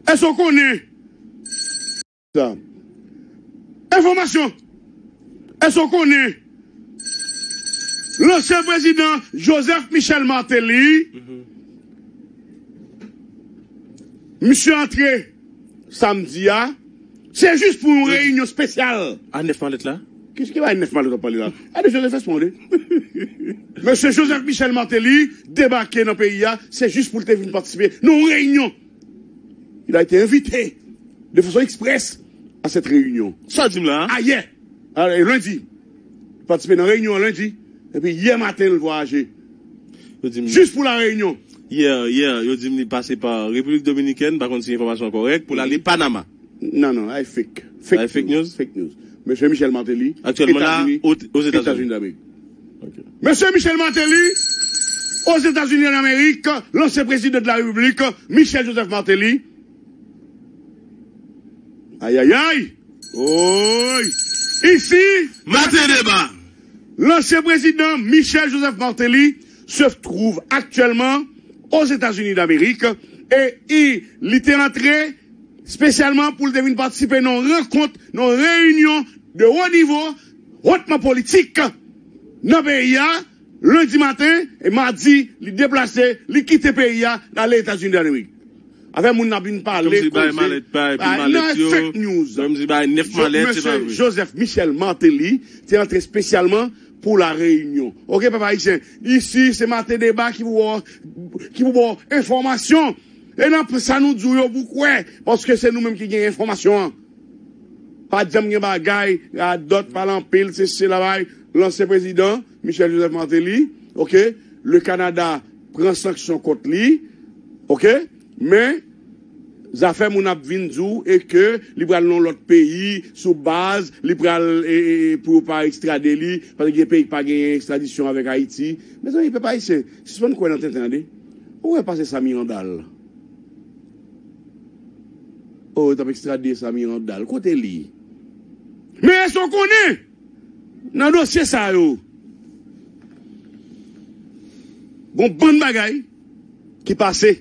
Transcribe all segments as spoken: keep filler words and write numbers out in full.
Èske w konnen sa? Enfòmasyon. Èske w konnen lansyen prezidan Joseph Michel Martelly, misye antre samdi a, se jis pou yon reyinyon espesyal. A nèf malèt la? Kisa ki bay nèf malèt w ap pale la? A de Joseph Esponde. Mesye Joseph Michel Martelly debake nan peyi a, se jis pou l te vin patisipe nan yon reyinyon. Il a été invité de façon express à cette réunion. Sa w di m la a? Ayè, a, e, lendi. Li patisipe nan reyinyon an lendi. Epi yè maten, l vwayaje. Yo di m jis pou La Reyinyon. Yè, yè, yo di m li pase pa Repiblik Dominikèn, m pa konn si enfòmasyon an kòrèk, pou l ale Panama. Non, non, ay fake. Fake news. Fake news. Mesye Michel Martelly, aktyèlman la, Etazini, Ozetazini. Etazini Damerik. Ok. Mesye Michel Martelly, Ozetazini Damerik, lansyen prezidan de la Repiblik, Michel Joseph Martelly. Ay, ay, ay! Oy! Ici, Maten Deba! L'ancien président Michel Joseph Martelly se trouve actuellement aux États-Unis d'Amérique et il, li te antre spesyalman pou l te vin patisipe nan yon rankont, nan yon reyinyon de wo nivo, hotman politik nan peyi a, lendi maten, e madi, li deplase, li kite peyi a, l ale Etazini Damerik. Afè moun ap vin pale, kòmsi bay koze, malèt pa, epi bay malèt nan yo, fake news. Kòmsi bay nèf malèt, se pa vre. Mesye Joseph Michel Martelly te antre espesyalman pou La Reyinyon. Oke, pèp ayisyen, isi se Maten Deba ki pou ba w, ki pou ba w enfòmasyon. E nan sa nou di w yo pou kwè, paske se nou menm ki gen enfòmasyon an. Pa janm gen bagay, radòt, pale anpil, se, se la bay lansyen prezidan Michel Joseph Martelly, oke? Le Canada pran sanksyon kont li, oke? Men, zafè moun ap vin di w e ke li pral nan lòt peyi sou baz, li pral, e, e, e, pou yo pa ekstrade li, paske gen peyi ki pa genyen ekstradisyon avèk Ayiti. Mezanmi, pèp ayisyen, sispann kwè nan tenten, tande. Ou wè pase Samy Randal. Oh, yo t ap ekstrade Samy Randal. Kote li? Men èske w konnen, nan dosye sa yo, gon bann bagay ki pase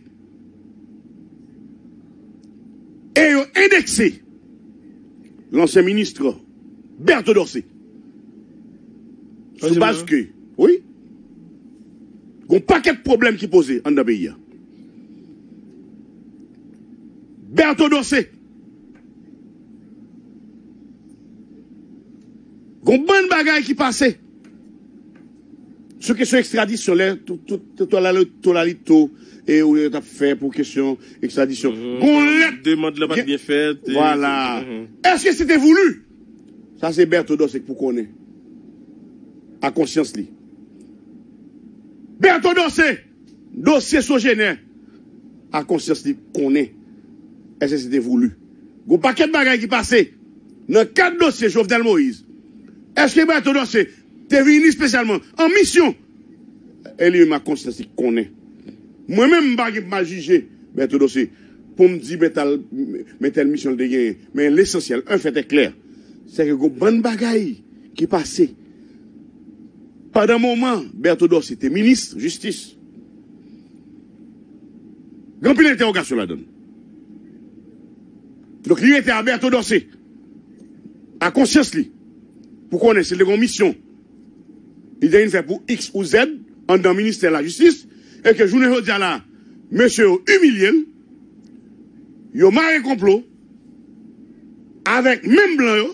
e yo endekse lansyen minis Berto Dorcé. Sou baz ke, wi, gon pakèt pwoblèm ki poze anndan peyi a. Berto Dorcé, gon bann bagay ki pase sou kesyon ekstradisyon, lè tout, tout, tout, tout, tout, e, ou yo t ap fè pou kesyon ekstradisyon. Gon lèt, demann lan pa t byen fèt, e, vwala. Èske se te voulu? Sa se Berto Dorcé ki pou konnen. A konsyans li. Berto Dorcé, dosye Sogener, a konsyans li konnen. Èske se te voulu? Gon pakèt bagay ki pase nan kad dosye Jovenel Moïse. Èske Berto Dorcé te vini espesyalman an misyon? E li menm a konsyans li konnen. Mwen menm, m pa gen pou m al jije Berto Dorcé pou m di men tèl, men tèl misyon l te genyen. Men lesansyèl, un fait est clair, se ke gon bann bagay ki pase pandan moman Berto Dorcé te minis jistis. Gen anpil entèwogasyon ladan l. Donk, li rete a Berto Dorcé, a konsyans li, pou konnen si l te gen yon misyon li te vin fè pou X ou Z anndan ministè lajistis, e ke jounen jodi a la, mesye yo imilye l, yo mare konplo avèk menm blan yo,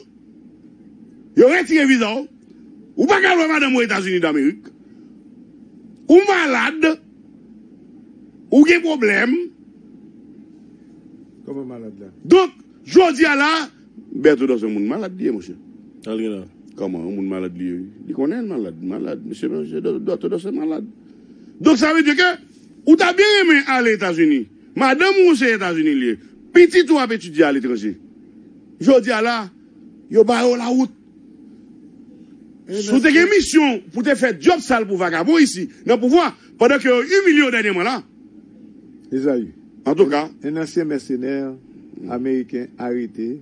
yo retire viza w, ou pa ka al wè madanm ou Etazini Damerik, ou malad, ou gen pwoblèm. Kòman malad la? Donk, jodi a la, Berto Dorcé se yon moun malad li ye, monchè. Sa l gen la? Kòman, yon moun malad li ye? Li konnen l malad, malad. Mesye, mesye, Berto Dorcé malad. Donk, sa vle di ke ou ta byen renmen ale Etazini. Madanm ou se Etazini li ye. Pitit ou ap etidye aletranje. Jodi a la, yo ba yo lawout. Si w te gen misyon pou te fè djòb sal pou vagabon isi, nan pouvwa, pandan ke yo imilye yo dènyèman la. Ezayi. Antouka. Un ancien mercenaire américain arrêté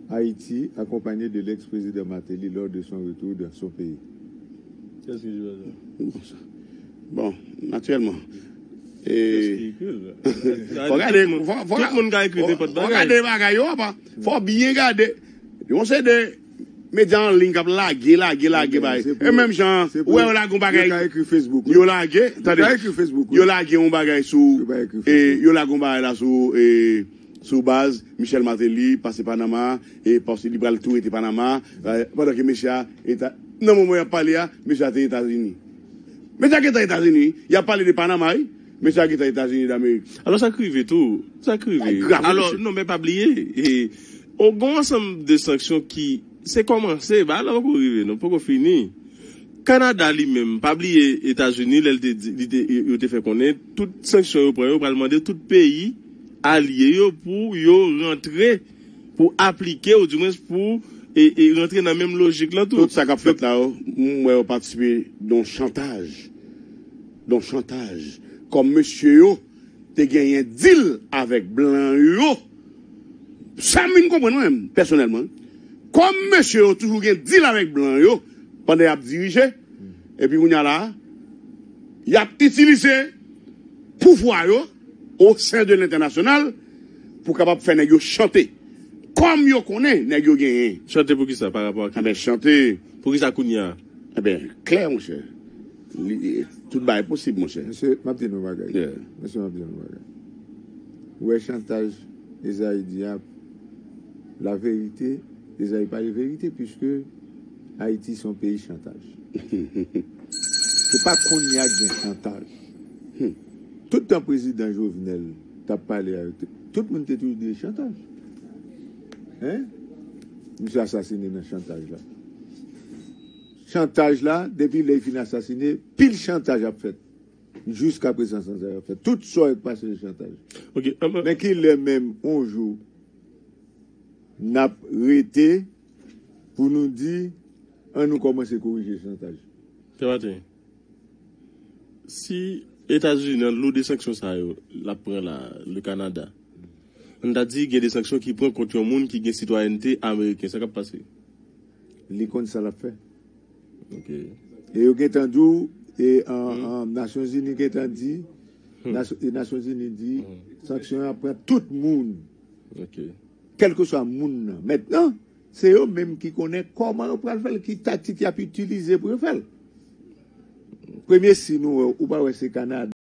Haïti, accompagné de l'ex-président Martelly lors de son retour dans son pays. Kiyès ki di sa? Bon, natirèlman, Fò gade, fò, fò, tout moun ka ekri nenpòt bagay. Fò gade bagay yo apa. Fò byen gade. Yon se de medya an liy k ap lage, lage, lage bagay. E menm jan, ou wè yo lage yon bagay. Yo lage, tande. Yo lage yon bagay sou, e, yo lage yon bagay la sou, e, sou baz Michel Martelly, pase Panama, e paske li pral tou rete Panama, e, pandan ke mesye a, nan moman y ap pale a, mesye a te Etazini. Mesye a gentan Etazini, y ap pale de Panama, wi. Mesye a gentan Etazini Damerik. Alò, sa k rive tou, sa k rive. Alò, non, men pa bliye, e, o, gon ansanm de sanksyon ki, se kòmanse, bagay la poko rive, non, poko fini. Kanada li menm, pa bliye Etazini, lè l te di, li te, yo te fè konnen, tout sanksyon yo pran yo pral mande tout peyi alye yo pou yo rantre, pou aplike, ou dimwens pou, e, e rantre nan menm lojik lan tou. Tout sa k ap fèt la yo, m wè yo patisipe nan chantaj. Nan chantaj. Kòm mesye yo te genyen dil avèk blan yo. Sa m vin konprann mwen menm, pèsonèlman. Kòm mesye yo toujou gen dil avèk blan yo, pandan y ap dirije, epi kounye a la, y ap itilize pouvwa yo o sen de lentènasyonal pou kapab fè nèg yo chante. Kòm yo konnen nèg yo genyen. Chante pou kisa, pa rapò ak... Anben, chante. Pou kisa kounye a? Enben, klè, monchè. Li, tout bagay posib, monchè. Mesye, m ap di nou yon bagay. Yeah. Mesye, m ap di nou yon bagay. Ou wè chantaj Ezayi di a, la verite, Ezayi pale verite, piske Ayiti se yon peyi chantaj. Se pa kounye a k gen chantaj. Hmm. Tout tan prezidan Jovenel t ap pale avèk tout, tout moun te toujou di chantaj. Hein? Misye asasine nan chantaj la. Chantaj la, depi lè y fin asasine, pil chantaj ap fèt. Jiska prezan, chantaj ap fèt. Tout sa yo k pase se chantaj. Ok, men ki lè menm, yon jou, n ap rete pou nou di, an nou kòmanse korije chantaj. Pè Martin, si Etazini, nan lo de sanksyon sa yo, l ap pran la, le Kanada, ann ta di gen de sanksyon ki pran kont yon moun ki gen sitwayènte ameriken, sa k ap pase? Li konn sa l ap fè. Ok. E yo gentan di w, e an, an, Nasyonzini gentan di, Nasyon, e Nasyonzini di, sanksyon an ap pran tout moun. Ok. Kèlkeswa moun nan. Mentnan, se yo menm ki konnen kòman yo pral fè l, ki taktik y ap itilize pou yo fè l. Premye siy nou wè, ou pa wè se Kanada.